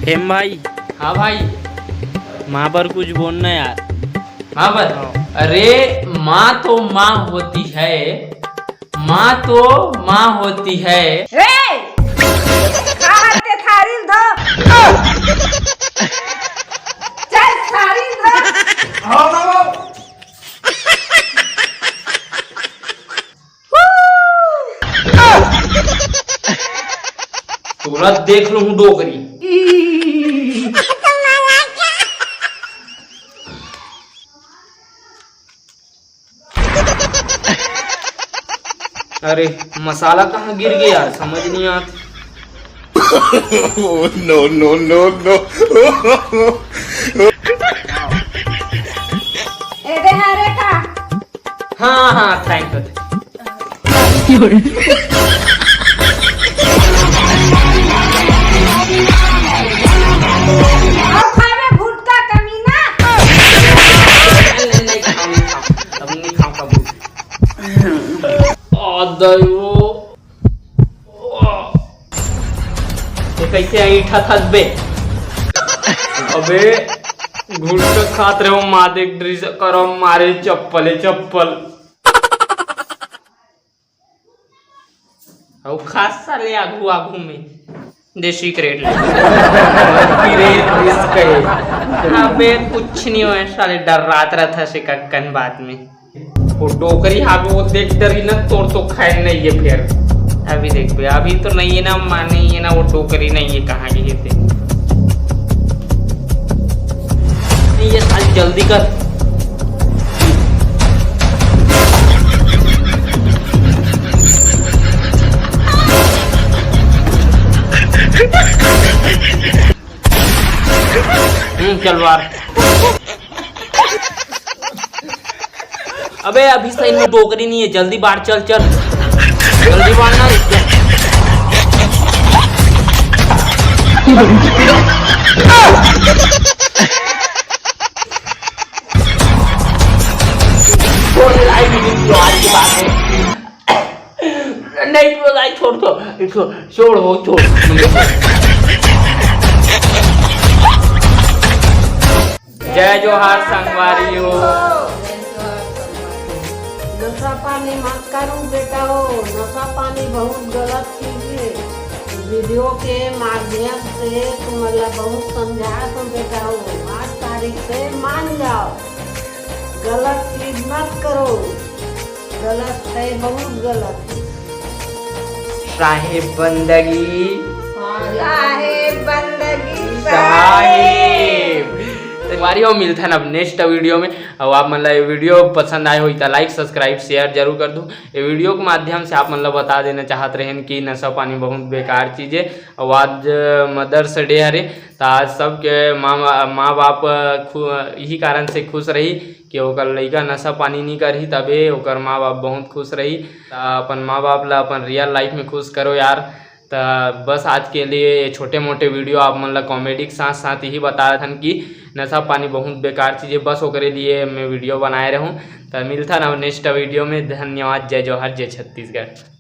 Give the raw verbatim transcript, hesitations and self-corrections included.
प्रेम भाई। हाँ भाई। माँ बर कुछ बोलना यार। माँ बर? हाँ। अरे, माँ तो माँ होती है, माँ तो माँ होती है। ए! बाहर के थारी धो। चल, थारी धो। हाँ, माँ। तोला देख लूं डोकरी। अरे, मसाला कहाँ गिर गया यार, समझ नहीं आता। Oh, no, no, no, no। ए दे, हाँ रे का। हाँ, हाँ, thank you। अब खाबे गुटखा कमीना। नहीं, नहीं, नहीं खाऊं, नहीं खाऊं। अब नहीं खाऊं कबूल। आ, दइवो। ये कैसे ऐंठा थस बे? अबे, गुटखा खात रहे हो, माँ देख, ड्रिस करो, मारे चप्पले चप्पल। अउ खास साले आगू आगू में दे सिगरेट ले। सिगरेट रिस्क है। अबे कुछ नहीं होय साले, डर्रात रहत हस कक्कन बात में। वो डोकरी हावे वो देख डरी न, तोर तो खैर नहीं है फिर। अभी देख बे, अभी तो नहीं है ना, माँ नहीं है ना, वो डोकरी नहीं है, कहाँ गई है ते? नहीं, ये साली जल्दी कर। हम्म, चल बाहर। अबे, अभी सही में डोकरी नहीं है, जल्दी बाहर चल, चल, जल्दी बाहर ना। छोड़ दे भाई, मेरी तो आज की बात है। नहीं, तो भाई, छोड़, छोड़, छोड़, छोड़, वो छोड़। जय जोहार संगवारी हो। नशा पानी मत करो बेटा हो, नशा पानी बहुत गलत चीज है। वीडियो के माध्यम से तुमला बहुत समझा तो बेटा हो, आठ तारीख से मान जाओ, गलत चीज मत करो, गलत है, बहुत गलत है। साहेब बंदगी। साहेब बंदगी। साहेब। संगवारी हो, मिलथन अब नेक्स्ट वीडियो में। अउ आप मन ला ये वीडियो पसंद आए होही त लाइक, सब्सक्राइब, शेयर जरूर कर दू। ये वीडियो के माध्यम से आप मन ला बता देना चाहत रहेन कि नशा पानी बहुत बेकार चीज है। अउ आज मदर्स डे हरे, त आज सबके माँ, माँ बाप खु-, यही कारण से खुश रही कि ओकर लइका नशा पानी नहीं करही, तबे ओकर माँ बाप बहुत खुश रही। त अपन माँ बाप ला अपन रियल लाइफ में खुश करो यार। त बस आज के लिए ये छोटे मोटे वीडियो आप मन ला कॉमेडी के साथ साथ यही बता थन कि नशा पानी बहुत बेकार चीज है, बस ओकरे लिए मैं वीडियो बनाए रहूँ। त मिलथन अब नेक्स्ट वीडियो में। धन्यवाद। जय जोहार, जय छत्तीसगढ़।